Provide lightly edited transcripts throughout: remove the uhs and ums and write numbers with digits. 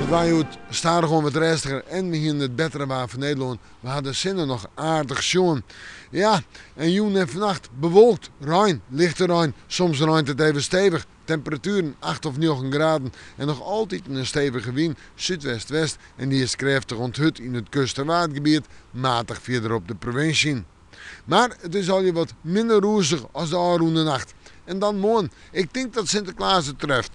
It waar hjoed stadichoan wat rêstiger en we hienen it bettere waar fan Nederlân. We ha de sinne noch aardich sjoen. Ja, en jûn en fannacht bewolkt, rein, lichte rein, soms reint it even stevich. Temperatueren 8 of 9 graden en noch altiten in stevige wyn, súdwest-west en dy is krêftich oant hurd yn it kust- en waadgebiet, matich fierder op de provinsje. Mar it is allegear wat minder rûzich as de ôfrûne nacht. En dan moarn. Ik tink dat Sinteklaas it treft.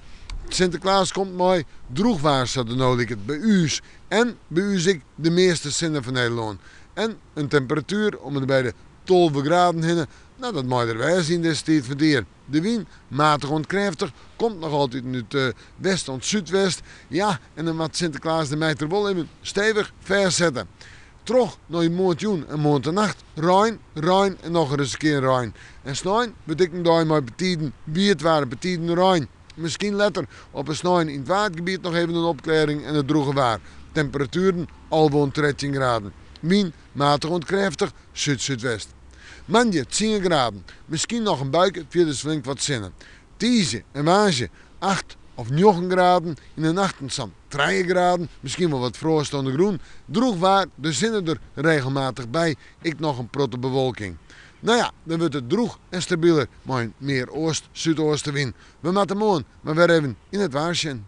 Sinteklaas komt mei drûch waar sa't it no liket by ús. En by ús ek de measte sinne fan Nederlân. En in temperatuer om en by de 12 graden hinne. No, dat mei der wêze yn dizze tiid fan it jier. De wyn, matich oant krêftich, komt noch altiten út west oant súdwest. Ja, en dan moat Sinteklaas de miter wol even stevich fêstsette. Troch nei moarntejûn en moarntenacht rein, rein en noch ris in kear rein. En snein wurdt ek in dei mei betiden wiet waar en betiden rein. Miskien letter op 'e snein yn it Waadgebiet noch even in opklearring en it drûge waar. Temperatueren 11 oant 13 graden. Wyn matich oant krêftich súd-súdwest. Moandei tsien graden. Miskien noch in buike, fierders flink wat sinne. Tiisdei en woansdei 8 of 9 graden. Yn de nachten sa'n 3 graden, miskien wol wat froast oan de grûn. Drûch waar, de sinne der regelmatich by, ek noch in protte bewolking. No ja, dan wurdt it drûch en stabiler mei in mear oast-súdeastewyn. We moatte moarn mar wer even yn it waar sjen.